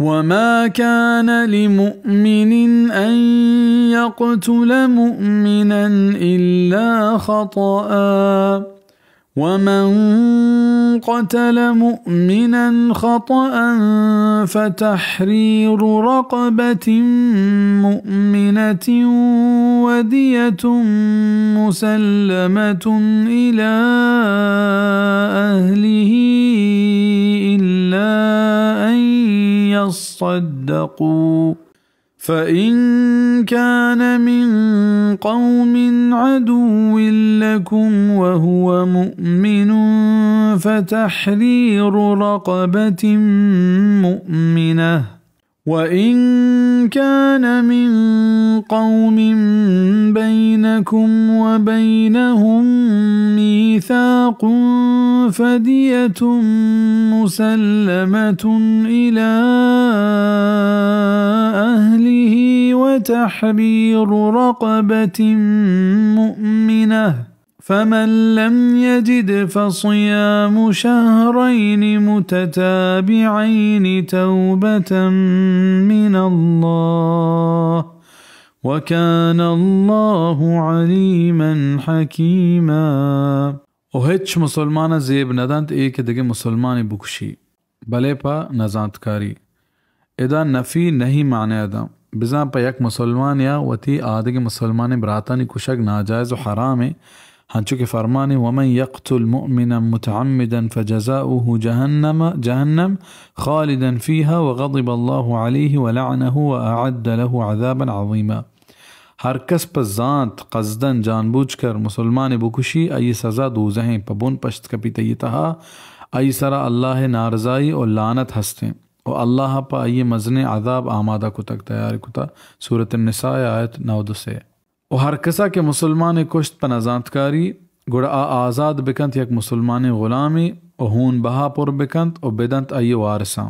وما كان لمؤمن أن يقتل مؤمنا إلا خطأ، ومن قتل مؤمنا خطأ فتحرير رقبة مؤمنة ودية مسلمة إلى أهله إلا أن يصدقوا، فإن كان من قوم عدو لكم وهو مؤمن فتحرير رقبة مؤمنة، وإن كان من قوم بينكم وبينهم ميثاق فدية مسلمة إلى أهله وتحرير رقبة مؤمنة، فمن لم يجد فصيام شهرين متتابعين توبة من الله، وكان الله عليما حكيما. و هچ مسلمان زیب ندنت اے کہ دگہ مسلمانی بکشی، بلے پہ نزانتکاری۔ ادا نفی نہی معنی داں۔ بزاں پہ یک مسلمان یا وتی آدگہ مسلمانیں براتانی کشگ ناجائز و حرامیں، ہنچو کہ فرمانے: ومن يقتل مؤمنا متعمدا فجزاؤه جهنم، جهنم خالدا فيها وغضب الله عليه ولعنه وأعد له عذابا عظيما۔ ہر کس پہ زانت قصداً جانبوجھ کر مسلمانے بکشی، آئی سزا دوزہیں، پہ بن پشت کپیت آئی تہا، آئی سرا اللہ نارضائی و لعنت ہستیں۔ و اللہ پہ آئی مزنیں عذاب آمادہ کتگ، تیار کتا۔ سورۃ النساء، آیت نود و سے۔ و ہر کسا کہ مسلمانے کشت پہ نزانتکاری، گڑا آ آزاد بکنت یک مسلمانیں غلامے و ہون بہا پر بکنت و بدنت آئی وارثاں۔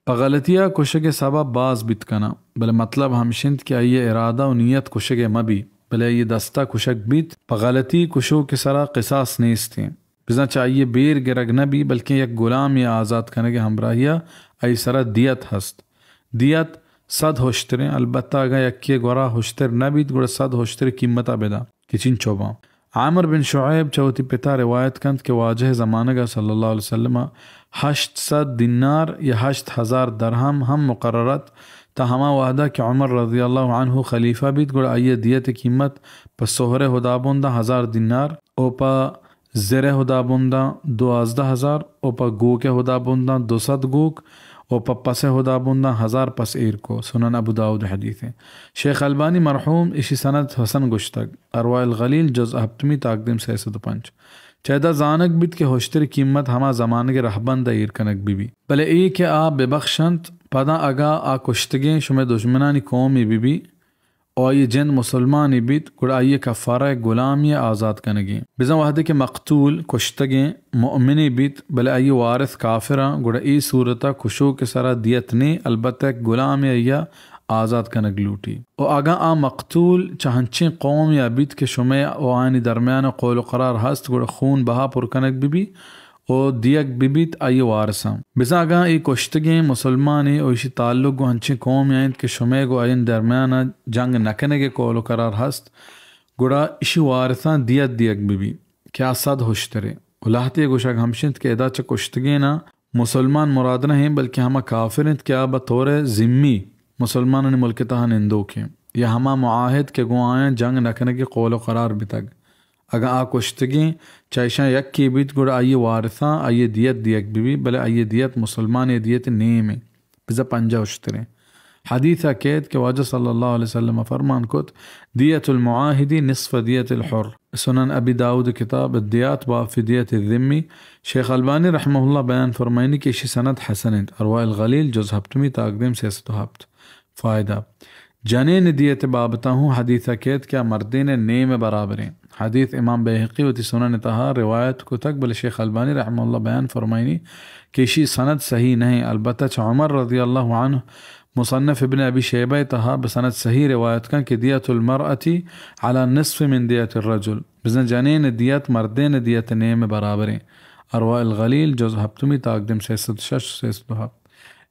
پہ غلطیا کشگے سبب باز بیت کناں، بلے مطلب ہمشنت کہ آئی ارادہ و نیت کشگے مبی، بلے آئی دستا کشگ بیت، پہ غلطی کشوکے سرا قصاص نیستیں۔ بزاں چہ آئی ء بیر گرگ نہ بی، بلکیں یک گلامی ء آزات کنگ ء ہمراہی ء آئی سرا دیت ہست۔ دیت سد ہشتریں، البتہ اگاں یکے ء گورا ہشتر نہ بیت، گڑا سد ہشتر قیمت ء بداں کہ چنچو باں۔ عامر بن شعیب چہ وتی پتا روایت کنت کہ واجہ ء زمانگ ء صلی اللہ علیہ وسلم ء ہشت سد دینار یا ہشت ہزار درہم ہم مقرر ات، تا ہما وہدا کہ عمر رضی اللہ عنہ خلیفہ بیت، گڑا آئی ء دیت ء قیمت پہ سہر ء ہدابنداں ہزار دینار او پہ زر ء ہدابنداں دوازدہ ہزار و پہ گوک ء ہدابنداں دو سد گوک و پہ پس ء ہدابنداں ہزار پس ایر کو۔ سنن ابو داؤد حدیث ء۔ شیخ البانی مرحوم اشی سند حسن گوشتگ، ارواح الغلیل جز ہپتمی تاکدیم سئے سد و پنچ۔ چہ ادا زانگ بیت کہ ہشتر قیمت ہما زمانگ ء رہبند ء ایر کنگ بہ بی، بلے اے کہ آ بہ بخشنت، پدا اگاں آ کشتگیں شمئے دژمنانی قومے بہ بی، و آئی جند مسلمانے بیت، گڑا آئی کفارہ گلامی آزاد کنگیں۔ بزاں وہدے کہ مقتول کشتگیں مؤمنے بیت، بلے آئی وارث کافراں، گڑا اے صورتا کشوک سرا دیت نے، البتہ یک گلامے آئی آزاد کنگ لوٹی۔ و اگاں آ مقتول چہ ہنچیں قومے بیت کہ شمئے و آیانی درمیان قول و قرار ہست، گڑا خون بہا پر کنگ بہ بی، و دیگ بہ بیت آئی وارثاں۔ بزاں اگاں اے کشتگیں مسلمانے و ایشی تعلق گوں انچیں قومے انت کہ شمئے گوں آیانی درمیان ء جنگ نہ کنگ ء قول و قرار ہست، گڑا ایشی وارثاں دیت دیگ بہ بیت کہ آ سد ہشترے۔ و لہتے گوشگ ہمش انت کہ ادا چہ کشتگیناں مسلمان مراد نہ انت، بلکہ ہما کافر انت کہ آ بہ طور ذمی مسلمانانی ملک ء تہا نندوک انت، یا ہما معاہد کہ گوں آیاں جنگ نہ کنگ ء قول و قرار بیتگ۔ اگاں آ کشتگیں چہ ایشاں یکے بیت، گڑا آئی وارثاں آئی دیت دیگ بہ بیت، بلے آئی دیت مسلمانے دیت نیم انت، بزاں پنجاہ اشتریں۔ حدیث ء کیت کہ واجہ صلی اللہ علیہ وسلم ء فرمان کت، دیت المعاہد نصف دیت الحر۔ سنن ابی داؤد کتاب الدیات باب فی دیت الذمی۔ شیخ البانی رحمہ اللہ بیان فرمائنی کہ اشی سند حسن انت، ارواح الغلیل جز ہپتمی تاکدیم سئے سد و ہپت۔ فائدہ، جنین دیت بابتا ہوں حدیث کیت کہ آ مردین نیم برابریں۔ حدیث امام بیہقی وتی سنن تہا روایت کتگ، بلے شیخ البانی رحمہ اللہ بیان فرمائنی کہ اشی سند صحیح نہیں، البتہ چہ عمر رضی اللہ عنہ مصنف ابن ابی شیبہ تہا بسند صحیح روایت کن کہ دیت المرأة علی نصف من دیت الرجل، بزن جنین دیت مردین دیت نیم برابریں۔ ارواح الغلیل جز ہپتمی تاکدیم سئے سد و شش سئے سد و ہپت۔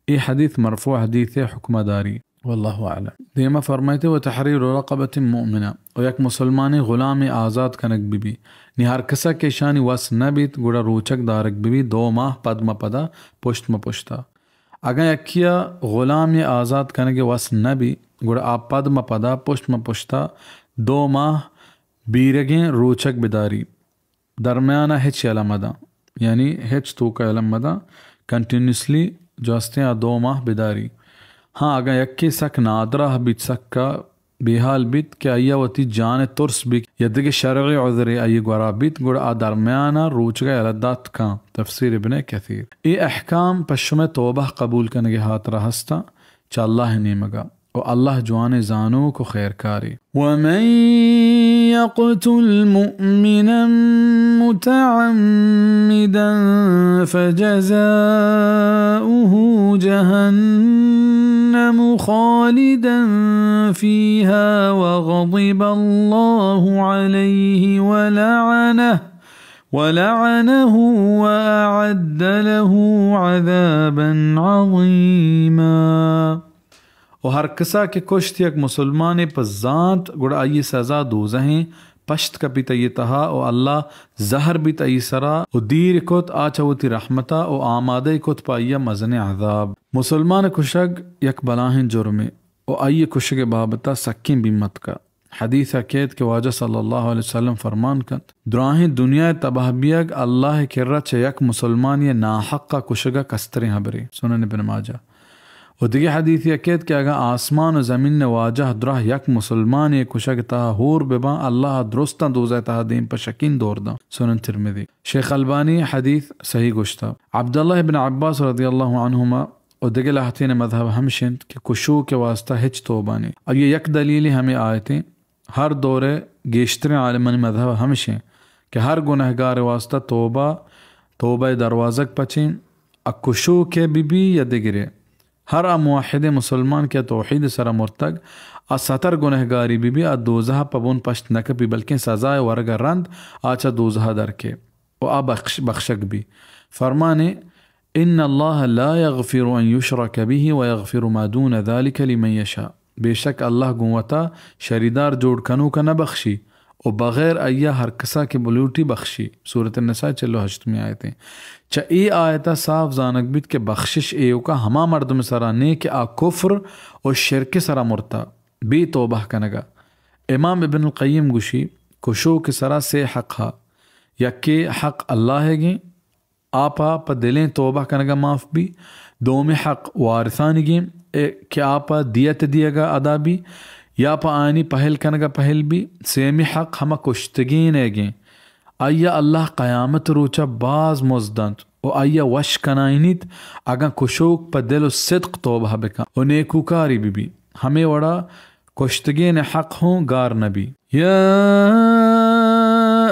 اے حدیث مرفوع حدیث حکمہ داری۔ واللہ اعلم۔ دیما فرمائیتے، و تحریر رقبۃ مؤمنہ، و یک مسلمانی غلامے آزاد کنگ بہ بی۔ نی ہر کسا کہ اشانی وس نہ بیت، گڑا روچگ دارگ بہ بی دو ماہ پد مہ پدا، پشت مہ پشتا۔ اگاں یکیا غلامے آزاد کنگ وس نہ بی، گڑا آ پد مہ پدا، پشت مہ پشتا دو ماہ بیرگیں روچگ بداری۔ درمیانا ہچ یلہ مداں، یعنی ہچ توکا یلہ مداں، کنٹینیوسلی جو استیں آ دو ماہ بداری۔ ہاں، اگاں یکے سک نادراہ بیت، سکا بے حال بیت کہ آئیا وتی جان ترس بیت یا دگہ شرعی عذرے آئی گورا بیت، گڑا آ درمیانا روچگا یلہ دات کاں۔ تفسیر ابن کثیر۔ اے احکام پہ شمئے توبہ قبول کنگے ہاترا ہستاں چہ اللہ نیمگا۔ و اللہ جوانیں زانوک و خیرکارے۔ ومن يقتل مؤمنا متعمدا فجزاؤه جهنم خالدا فيها وغضب الله عليه ولعنه، ولعنه وأعد له عذابا عظيما۔ و ہر کسا کہ کشت یک مسلمانے پہ زانت، گڑا آئی سزا دوزہیں، پشت کپیت آئی تہا و اللہ زہر بیت آئی سرا و دیر کت آ چہ وتی رحمتا و آمادہ کت پہ آئی مزنیں عذاب۔ مسلمان کشگ یک بلاہیں جرمے و آئی کشگ بابتا سکیں بیمتکا۔ حدیث ء کیت کہ واجہ صلی اللہ علیہ وسلم فرمان کنت، دراہیں دنیا ء تباہ بیگ اللہ ء کرا چہ یک مسلمانی ء ناحق ء کشگ ء کستریں ہبرے۔ سنن ابن ماجہ۔ و دگہ حدیثے ء کیت کہ اگاں آسمان و زمین ء واجہ دراہ یک مسلمانے ء کشگ ء تہا ہور بہ باں، اللہ ء درستاں دوزہ ء تہا دیم پہ شکین دور داں۔ سنن ترمذی۔ شیخ البانی حدیث صحیح گوشتہ۔ عبداللہ ابن عباس رضی اللہ عنہما و دگہ لہتین مذہب ہمش انت کہ کشوک ء واسطہ ہچ توبہ نی۔ آئی ء یک دلیلے ہمے آیتیں۔ ہر دور ء گیشتریں عالمانی مذہب ہمش انت کہ ہر گنہگار ء واسطہ توبہ، توبہ ء دروازگ پچیں، ء کشوک ء بہ بی یا دگرے۔ ہر آ موحدیں مسلمان کہ توحید ء سرا مرتگ، آ ستر گنہگاری بہ بی، آ دوزہ ء پہ بن پشت نہ کپی، بلکیں سزا ء ورگ ء رند آ چہ دوزہ ء در کے و آ بخش، بخشگ بی۔ فرمانے، ان اللہ لا یغفر ان یشرک به و یغفر ما دون ذلک لمن یشاء۔ بے شک اللہ گوں وتا شریدار جوڑ کنوک ء نہ بخشی و بغیر آئی ء ہر کسا کہ بلوٹی بخشی۔ سورۃ النساء چل و ہشتمی آیتیں۔ چہ اے آیت ء صاف زانگ بیت کہ بخشش ایوکا ہما مردم سرا نے کہ آ کفر و شرک سرا مرتا، بے توبہ کنگا۔ امام ابن القیم گوشی، کشوک سرا سے حق ہا، یکے حق اللہ گیں، آ پہ، پہ دلیں توبہ کنگا معاف بی۔ دومی حق وارثانی گیں، اے کہ آ پہ دیت دیگا ادا بی یا پہ آیانی پہل کنگا پہل بی۔ سیمی حق ہما کشتگین ء گیں، آئیا اللہ قیامت روچا باز مزد دنت و آئیا وش کنائینیت اگاں کشوک پہ دل و صدق توبہ بکن و نیکوکاری ببی۔ ہمے وڑا کشتگین حق ہوں گار نبی۔ يا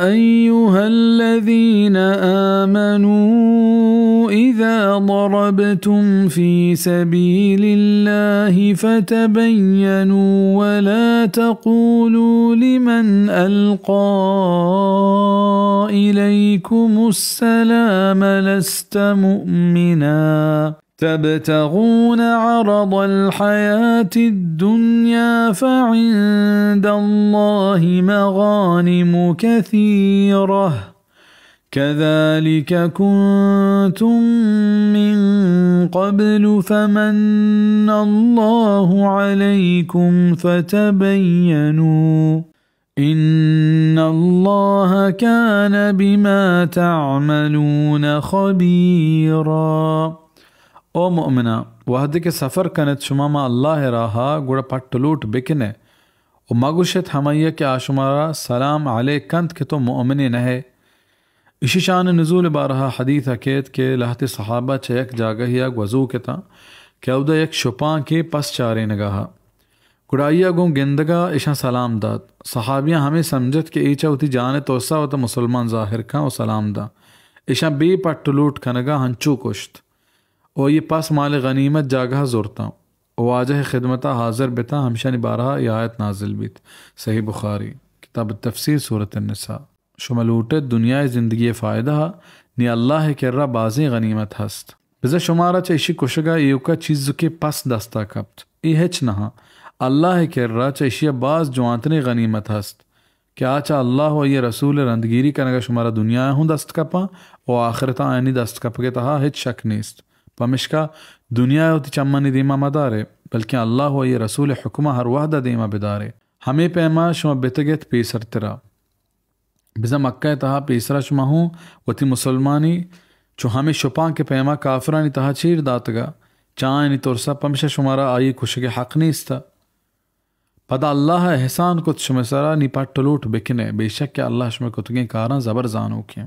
أيها الذين آمنوا إذا ضربتم في سبيل الله فتبينوا ولا تقولوا لمن ألقى إليكم السلام لست مؤمنا تبتغون عرض الحياة الدنيا فعند الله مغانم كثيرة كذلك كنتم من قبل فمن الله عليكم فتبينوا إن الله كان بما تعملون خبيرا۔ او مؤمناں، وہدے کہ سفر کنت شما ماں اللہ ء راہا، گڑا پٹ و لوٹ بکنئے و مگوشت ہمائی ء کہ آ شمارا سلام علیک کنت کہ تو مؤمنے نہ ئے۔ ایشی شان نزول بارہا حدیث ء کیت کہ لہتے صحابہ چہ یک جاگہے ء گوزوک اتاں کہ اودا یک شپانکے پس چارینگا ات۔ گڑا آئی ء گوں گندگا اشاں سلام دات۔ صحابیاں ہمے سمجھت کہ اے چہ وتی جان ء ترسا وتا مسلمان ظاہر کن و سلام داں۔ اشاں بے پٹ و لوٹ کنگا ہنچو کشت و آئی ء پس مال غنیمت جاگہا زرتاں و واجہ ء خدمتا حاضر بتاں، ہمشانی بارہا اے آیت نازل بیت۔ صحیح بخاری، کتاب التفسیر، سورۃ النساء۔ شما لوٹت دنیائے زندگی ء فائدہ ء، نی اللہ ء کرا بازیں غنیمت ہست۔ بزاں شمارا چہ ایشی کشگا ایوکا چیزکے پس دستا کپت۔ اے ہچ نہ انت۔ اللہ ءِ کرا چہ ایشی ءَ باز جوانتریں غنیمت ہست کہ آ چہ اللہ و آئی ءِ رسول ءِ رندگیری کنگا شمارا دنیا ءَ ہوں دست کپاں و آخرتا آیانی دست کپگ ءِ تہا ہچ شک نیست۔ پمشکا دنیا ءَ وتی چمانی دیما مدارے، بلکیں اللہ و آئی ءِ رسول ءِ حکما ہر وہدا دیما بدارے۔ ہمے پیما شما بتگ ات پیسرترا۔ بزاں مکہ ءِ تہا پیسرا شما ہوں وتی مسلمانی چو ہمے شپانک ءِ پیما کافرانی تہا چیر داتگا، چہ آیانی ترسا، پمشا شمارا آئی ءِ کشگ ءِ حق نیست۔ پدا اللہ ءَ احسان کت شمئے سرا، نی پٹ و لوٹ بکنے، بے شک کہ اللہ شمئے کتگیں کاراں زبر زانوکیں۔